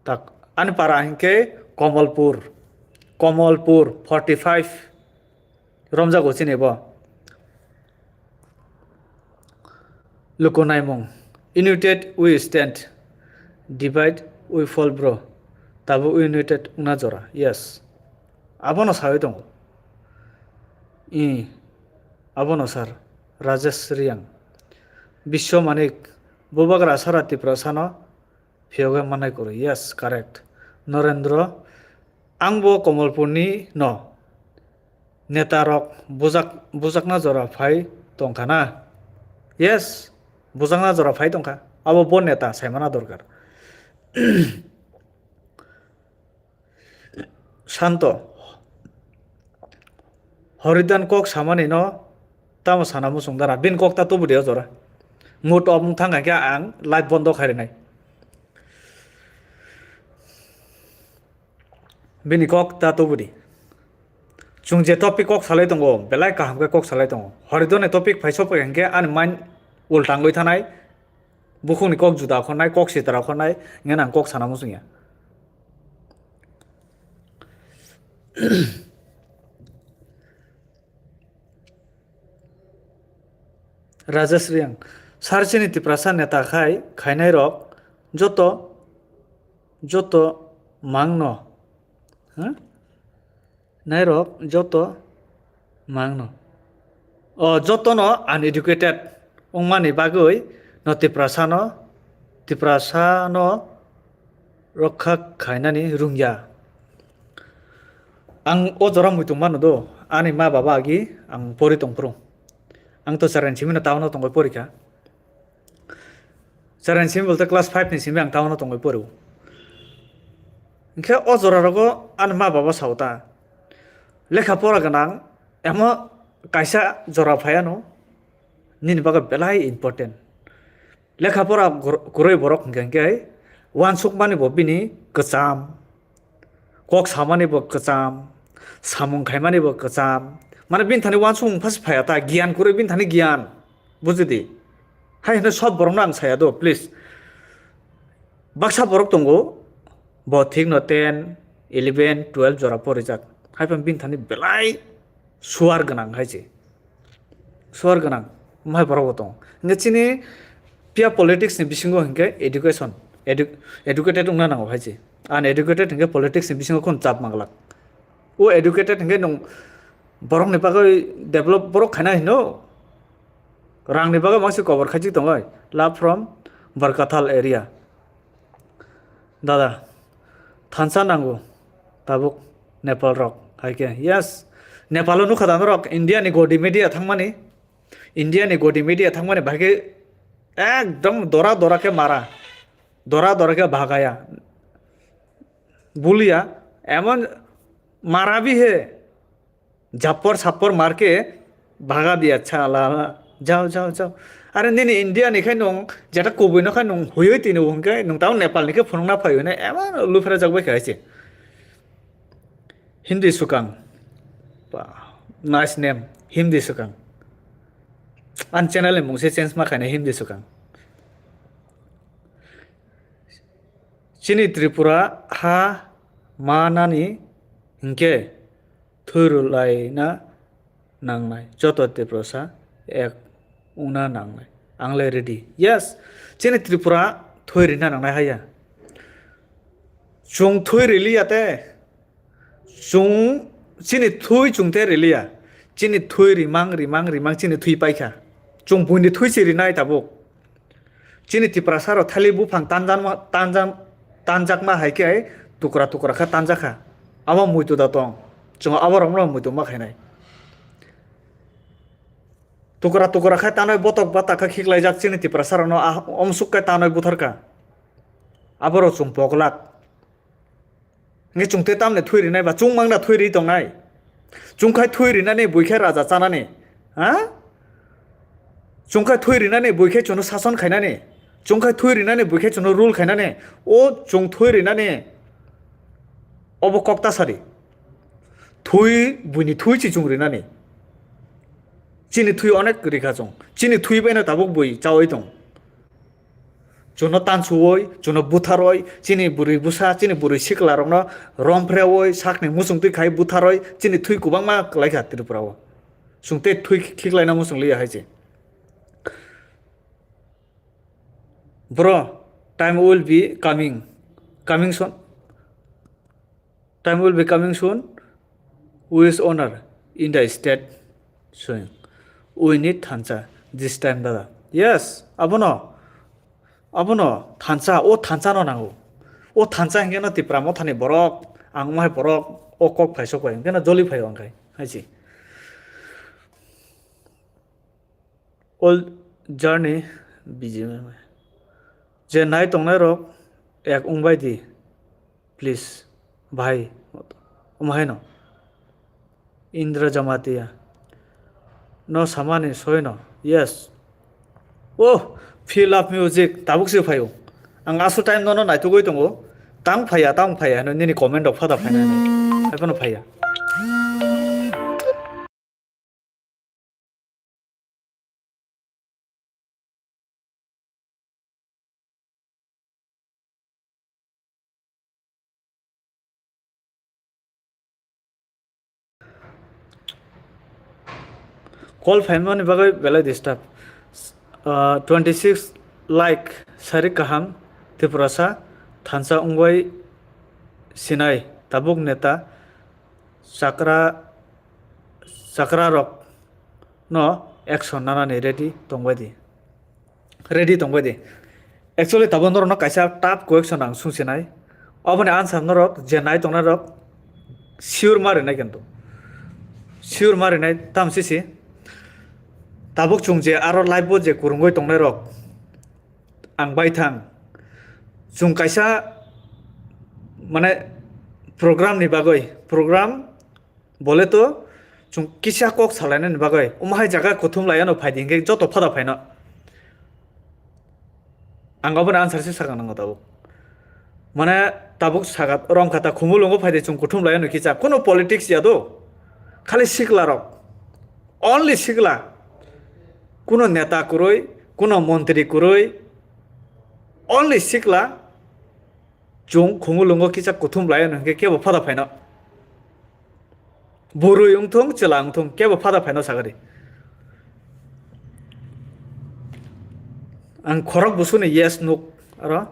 Tak, ani para hinkhe Komolpur. Komolpur forty five. Romjago chini bo. Luku naimung. United we stand. Divide we fall, bro. Tabo united wngna jora. Yes. Abono sawi tongo. I, abono sir, Rajesh Riang. Biswa Manik, Bubagra Sara Tiprasano phiyogwi manai kwrwi. Yes, correct. Norendro, ang bo Komolpurni no. Neta rok bujak, bujakna jora phai tongkha na? Yes, bujakna jora phai tongkha. Abo bo neta saimana dorkar. Shanto. Horidan kok samani no tamo sana muchung dara. Bin kok ta tubu de o jora. Mood off wng thang khe ang live bondo khai rinai. Bini kok ta tubu di. Chung je topic kok salai tongo, belai kaham khe kok salai tongo. Horidan ni topic phai sok phai khe ani mind ultangwi thanai. Bukhukni kok juda khornai, kok sitra khornai, hingke nang kok sana muchungya. Rajesh Riang, sar chini Tiprasa neta khai, khainai rok, joto, joto mangno. Ha? Nairok joto mangno. O jotono uneducated wngmani bagwi no Tiprasano, Tiprasano rokha khainani rwngya. Ang o jora muitung mano do, ani ma baba agi ang pori tongphuru. Ang to chwraini simi no town o tongwi porikha. Chwraini simi bolte class five ni simi ang town o tongwi porio. Hinkhe o jora rogo ani ma baba sao ta, lekha pora gwnang emo kaisa jora phaiano nini bagwi belai important. Lekha pora gor-, kwrwi borok hinkhe, hinkhe uansukmani bo bini kwcham. Kok samani bo kwcham, samung khaimani bo kwcham. Mane bini thani uansukmung phas phaiya ta, giyan kwrwi bini thani giyan. Bujidi. Hai hwnwi sob borokno ang saya do, please. Baksa borok tongo, bo thikno ten, eleven, twelve jora porijak. Hai phano bini thani belai suar gwnang hai se. Suar gwnang, omo hai borok bo tongo. Hinkhe chini phiya politics ni bisingo hinkhe education, edu-, educated wngna nango hai se. Uneducated hinkhe politics ni bisingo khun chap manglak. O educated hinkhe nwng borokni bagwi develop borok khaina hino. Rangni bagwi mangsi kobor khaijak tongo. Love from Barkathal area. Dada, thansa nango tabuk Nepal rok, hai khe. Yes, Nepal o nukha da norok India ni godi media thangmani, India ni godi media thangmani, bahai khe ekdom dora dora khe mara, dora dora khe bhagaya, buliya, emon mara bhi hai. Japor sapor marke bhaga diya chala. Jao, jao, jao. Are nini India ni khai nung jeta kubui no khai nung huyoi tini hwnkhe nung tamo Nepal ni khe phunukna phai hwnwi emon lupherajak bai kha hai se. Hindi Sukang. Ba, nice name. Hindi Sukang. Ani channel ni mung se change ma khaina Hindi Sukang. Chini Tripura ha manani hinkhe thwi rwlaina nangnai, joto Tiprasa ek wngna nangnai. Ang le ready. Yes, chini Tripura thwi rina nangnai haya. Chwng thwi riliya te, chwng chini thwi chwng te riliya. Chini thwi rimang, rimang, rimang chini thwi paikha. Chwng buini thwi se rinai tabuk. Chini Tiprasa rok thali buphang tanjakma, tanjak-, tanjakma hai khe tukra tukra khe tanjakha. Abo muitu da tong. Chwng abo rokno muitu ma khainai. Tukra tukra khe tanwi botok bata khe khiklaijak chini Tiprasa rokno ah, omsuk khe tanwi butharkha. Abo rok chwng poglak. Hingke chwng tei tamni thwi rinai ba chwng mangna thwi ri tongnai. Chwng khai thwi rinani bui khe raja chanani. Ha? Chwng khai thwi rinani bui khe chwngno sason khainani. Chwng khai thwi rinani bui khe chwngno rule khainani. O chwng thwi rinani obo kok ta sadi. Thwi buini thwi si chwng rinani. Chini thwi onek rikha chwng. Chini thwi baino tabuk bui chawi tong. Chwngno tansuoi, chwngno butharoi, chini bwrwi bwsa, chini bwrwi sikla rokno romphreoi, sakni muchungtwi khai butharoi, chini thwi kwbangma kwlaikha Tripura o. Chwng tei thwi khiklaina muchung liya hai se. Bro, time will be coming, coming soon. Time will be coming soon. Who is owner in the state? Soon. We need thansa this time, dada. Yes, abono, abono thansa, o thansa no nango. O thansa hingke no Tipra mothani borok, ang mai borok, o kok phai sok bai, hingke no joli phai ang khai, hai se. All journey busy. Je nai tongnai rok ek wngbai di, please, bhai. Omo haino Indra Jamatia no samani soino. Yes. Oh, feel of music tabuk se phaio. Ang asu time nono naitugoi tongo. Tang phaiya, tang phaiya hino nini comment rok phada phainani. Haiphano phaiya. Call phaimani bagwi belai disturb. Ah, twenty six like sari kaham Tiprasa thansa wngwi sinai tabuk neta chakra chakra rok no action nanani ready tongbai di. Ready tongbai di. Actually, tabuk norokno kaisa tough question ang sungsinai. Oboni answer norok je nai tongnai rok sure ma rinai kintu. Sure ma rinai tam sisi. Tabuk chwng je aro live bo je kwrwngwi tongnai rok ang bai thang. Chwng kaisa mane program ni bagwi, program bole to chwng kisa kok salainani bagwi omo hai jaga kuthum laiano phaidi hingke joto phada phaino. Ang aboni answer se sakang nango tabuk. Mane tabuk saka romkha ta Khumulwngo phaidi chwng kuthum laiano kisa. Kuno politics ya do. Khali sikla rok. Only sikla. Kuno neta kwrwi, kuno montri kwrwi. Only sikla. Chwng Khumulwngo kisa kuthum laiano hingke kebo phada phaino. Bwrwi wngthung, chwla wngthung, kebo phada phaino sagadi. Ang khorok busuni yes nuk aro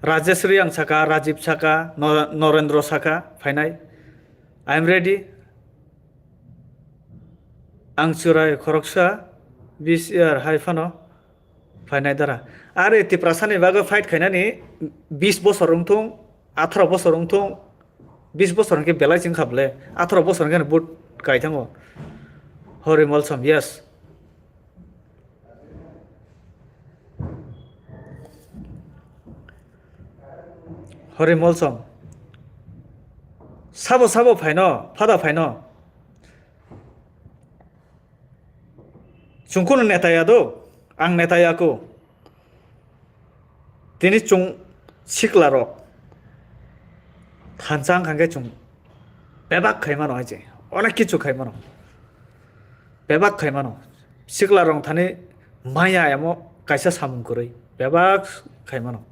Rajesh Riyang saka, Rajiv saka, No-, Norendro saka phainai. I am ready. Ang churai khoroksa bis year hai phano phainai dara. Are Tiprasani bagwi fight khainani bis bosor wngthung, atharo bosor wngthung, bis bosor hwnkhe belai chwng kha ble, atharo bosor hwnkhe vote kai thango. Hori Molsom, yes. Hori Molsom. Sabo sabo phaino, phada phaino. Chwng kunu neta ya do, ang neta ya ko. Tini chwng sikla rok thansa wngkha khe chwng bebak khai mano hai se, onek kichu khai mano, bebak khai mano. Sikla rok thani maya emo kaisa samung kwrwi bebak khai mano.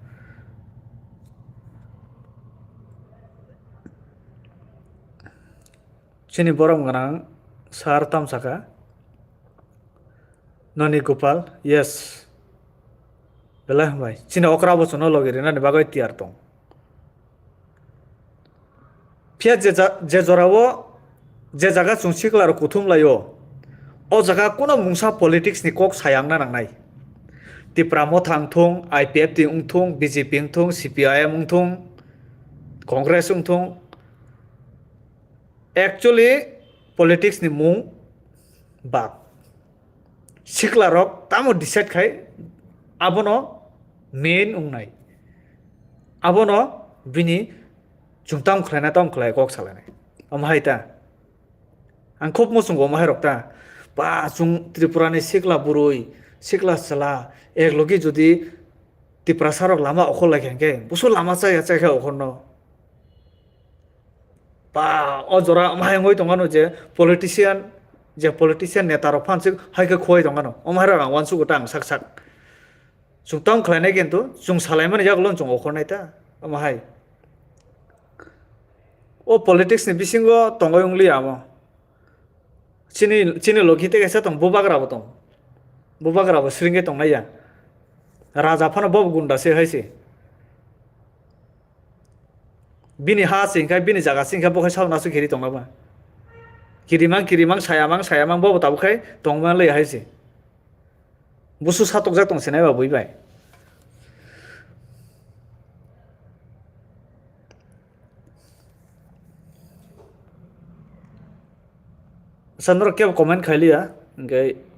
Chini borom gwnang sir tamsaka. Noni Gopal, yes. Belai hambai. Chini okra bo chwngno logi rinani bagwi tiyar tong. Phiya je ja-, je jorao, je jaga chwng sikla rok kuthum laio, o jaga kuno mungsa politics ni kok sayangna nangnai. Tipra Motha wngthung, I P F T wngthung, B J P wngthung, C P I M wngthung, Congress wngthung. Actually, politics ni mung bak. Sikla rok tamo decide khai, abono main wngnai. Abono bini chwng tam khlaina, tam khlai kok salainai. Omo hai ta. Ang khub muchungo omo hai rok ta. Ba, chwng Tripura ni sikla bwrwi, sikla chwla, ek logi jodi Tiprasa rok lama okhor lai kha hwnkhe, busu lama chaya chaya kha okhorno. Ba, o jora omo hai wngwi tongmano je politician, je politician neta rok phan sik hai khe khowai tongmano. Omo hai rok ang uansugo ta ang sak sak. Chwng tamo khlainai kintu, chwng salaimani yagulo chwng okhornai ta, omo hai. O politics ni bisingo tongwi wng liya omo. Chini, chini logi tei kaisa tong, bubagra bo tong. Bubagra bo sringwi tongnai ya. Raja phano bo gunda se hai se. Bini ha se hwnkhe, bini jaga se hwnkhe, bo khe sauna se kiri tongma ba. Kirimang, kirimang, sayamang, sayamang, bo bo tabuk khai tongma le hai se. Busu satokjak tong sinai ba bui bai. Sa norok kebo comment khai liya, hwnkhe.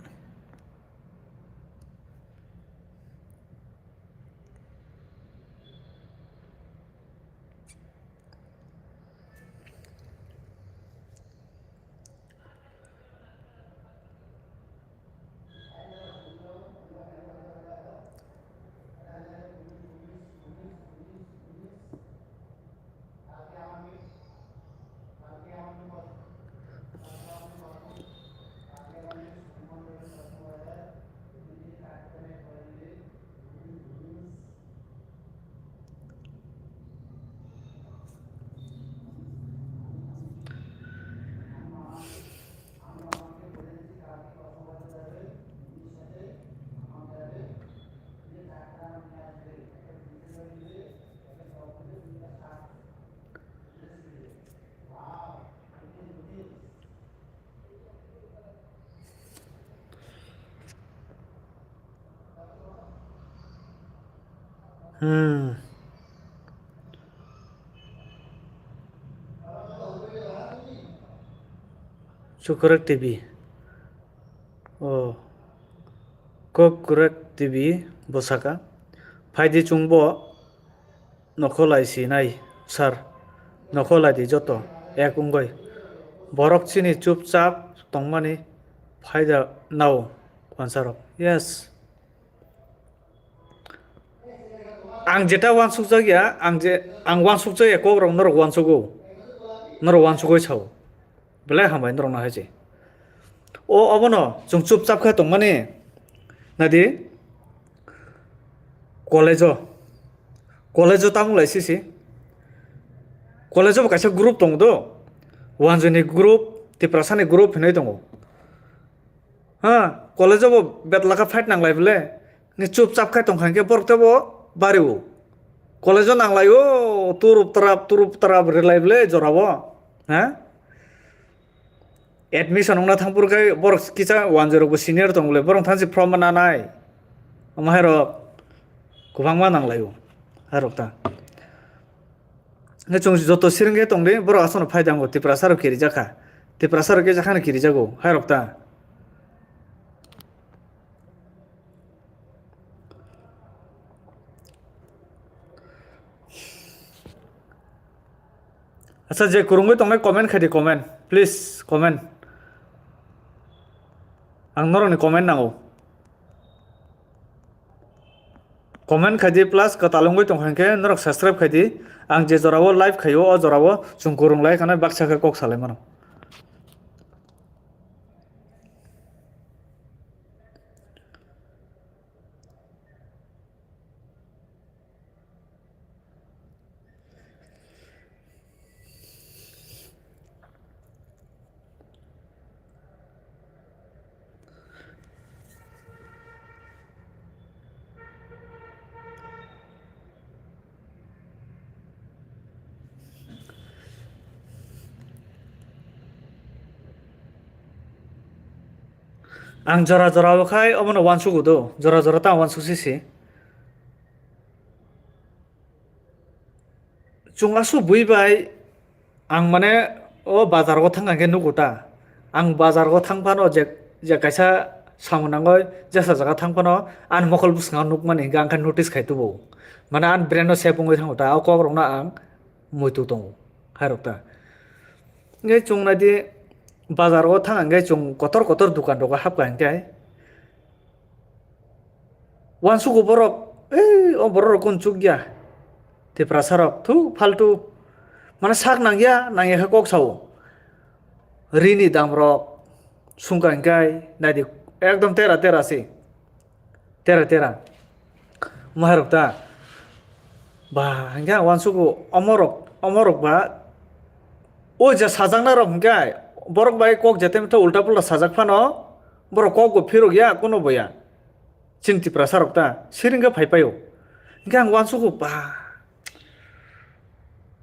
Hmm. Chukwrwk T V. Oh. Kok Kwrwk T V bwsaka. Phaidi chwngbo nokholai sinai, sir. Nokholai di joto, ek wngwi. Borok chini chupchap tongmani phaida nao, wansarok. Yes. Ang jeta wansukjak ya, ang je, ang wansukjak ya, kok rok norok wansugo. Norok wansugwi sao. Belai hambai norok no hai se. O, obono chwng chupchap khe tongmani. Nadi? College o. College o tamo lai sisi. College o bo kaisa group tongo do. Wanjui ni group, Tiprasa ni group hinwi tongo. Ha, college o bo betlaka fight nanglai bole. Ni chupchap khai tongkha hwnkhe borok tebo bari o. College o nanglai o, turup trap, turup trap rilai bole jora o. Ha? Admission wngna thangphuru khe borok kisa wanjui rokbo senior tong bole, borok thangsi form ma nanai. Omo hai rok kwbangma nanglai o. Hai rok ta. Hwnkhe chwng joto siring khe tongdi, borok aswkno phai dango, Tiprasa rok kirijak kha. Tiprasa rok khe jakhano kirijago, hai rok ta. Acha, je kwrwngwi tongnai comment khai di, comment. Please, comment. Ang norokni comment nango. Comment khai di, plus kwtal wngwi tongkha hwnkhe norok subscribe khai di. Ang je jorao live khaio, o jorao chwng kwrwng lai khana baksa khe kok salai mano. Ang jora jora o khai omono uansugo do, jora jora ta uansuk si si. Chwng aswk bui bai ang mane o bazar o thang khe nugo ta. Ang bazar o thang phano je, je kaisa samung nangoi jesa jaga thang phano ani mokol bwskango nukmani hingkhe ang khe notice khai tubu. Mane ani brain o sep wngwi thango ta, o kok rokno ang muitu tongo hai rok ta. Hingkhe chwng naidi bazar o thang hingkhe chwng kotor kotor dukan rogo hapkha hingkhe. Uansugo borok, "Ei, o borok rok kunu chukya? Tiprasa rok, thu, faltu. Mane sak nangya, nangya khe kok sao." Rini dam rok, sungkha hingkhe, naidi, ekdom tera tera se. Tera tera. Omo hai rok ta. Ba, hingkhe ang uansugo, omo rok, omo rok ba, o je sajaknai rok hingkhe, borok bai kok jetem tho ulta pulta sajak phano, borok kok bo phirok ya, kuno bo ya. Chini Tiprasa rok ta, siring khe phai paio. Hingkhe ang uansugo, ba,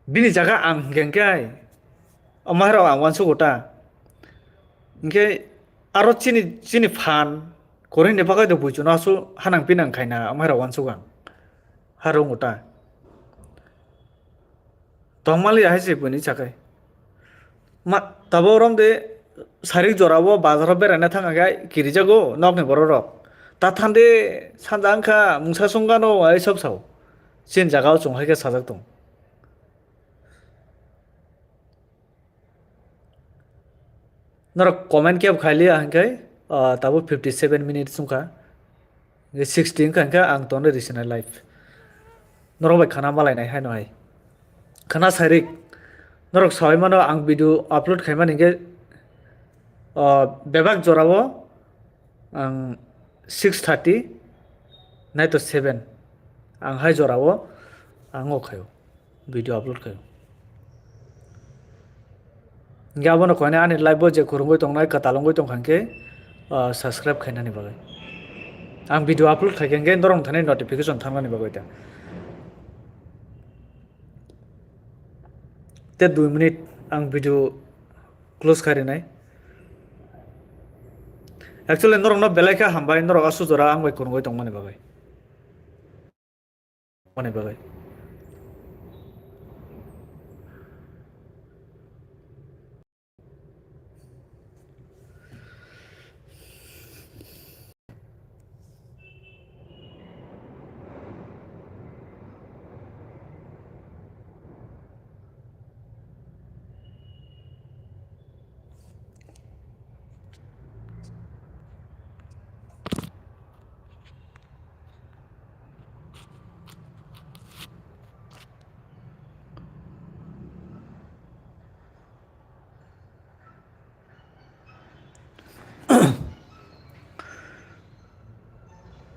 bini jaga ang hingkhe hingkhe, omo hai rok ang uansugo ta. Hingkhe aro chini, chini phan, kwrwini bagwi do buichuno aswk hanang pinang khaina, omo hai rok uansugo ang. Hai rok wngkha ta. Tongmali ahai se buini sakai. Ma, tabuk romde sarik jorao bazaro beraina thang khe kirijago nokni borok rok. Ta thande sanja wngkha mungsa songano ai sob sao. Chini jagao chwng hai khe sajak tong. Norok comment kebo khailiya hingkhe, ah, tabuk fifty seven minutes wngkha. Hingkhe sixty wngkha hingkhe ang tonwi risina live. Norok bai khana malainai haino hai. Khana sairik. Norok sawi mano ang video upload khaimani hingkhe, ah, bebak jorao ang six thirty nai to seven. Ang hai jorao ang o khaio. Video upload khaio. Hingke abono koine ani live bo je kwrwngwi tongnai, kwtal wngwi tongkha hingke, ah, subscribe khainani bagwi. Ang video upload khaikhe hingke norok thani notification thangnani bagwi ta. Te dui minute ang video close khai rinai. Actually norokno belai khe hambai, norok aswk jora ang bai kwrwngwi tongmani bagwi. Mani bagwi.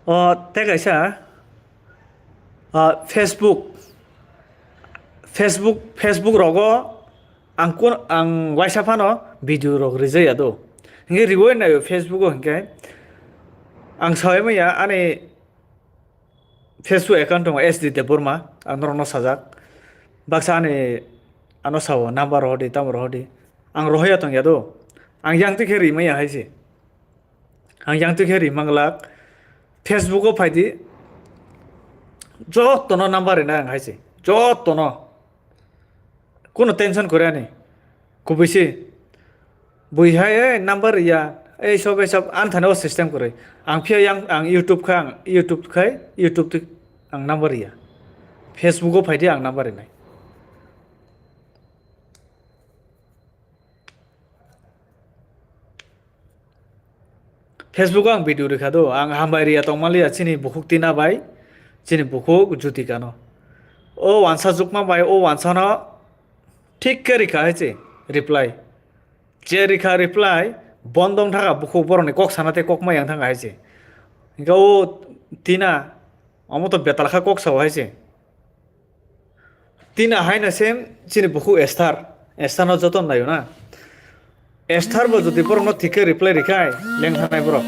O, tei kaisa, o, Facebook, Facebook, Facebook rogo ang kun, ang waisa phano video rok rijaya do. Hingke riwi naio Facebook o hingke ang sawi maya ani Facebook account tongo S D Debbarma, ang norokno sajak. Baksa ani ano sao number rohordi, tamo rohordi. Ang rohoya tongya do. Ang yang twi khe rimaya hai se. Ang yang twi khe ri manglak. Facebook o phaidi. Jotono number rina ang hai se. Jotono. Kuno tension kwrwi ani. Kubui se. Bui hai, "Ei, number ya. Ei, sob, ei, sob," ang thani o system kwrwi. Ang phiya yang, ang YouTube kha, ang YouTube khai, YouTube twi ang number ya. Facebook o phaidi ang number rinai. Facebook o ang video rikha do, ang hambai riya tongmaliya chini bukhuk Tina bai, chini bukhuk Jutika no. O wansa jukma bai, o wansa no thik khe rikha hai se reply. Je rikha reply, bondong thaka bukhuk borok ni kok sana tei kok mayang thang hai se. Hingke o Tina, omo to betal kha kok sao hai se. Tina haino se chini bukhuk Esther. Esther no joto naio na. Esther bo jodi borok no thik khe reply rikhai, leng thanai borok.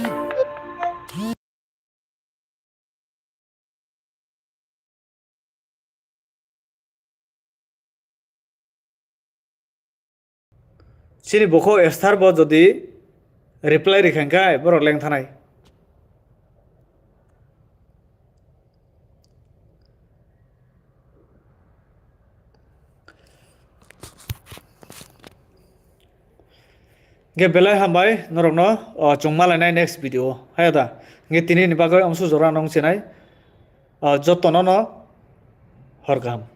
Chini bukhuk Esther bo jodi Reply rikha hwnkhe borok lengthanai. Hwnkhe belai hambai norokno, o, chwng malainai next video o. Haya da? Hwnkhe tinini bagwi amsu jora nong chinai. O, jotono no hor kaham.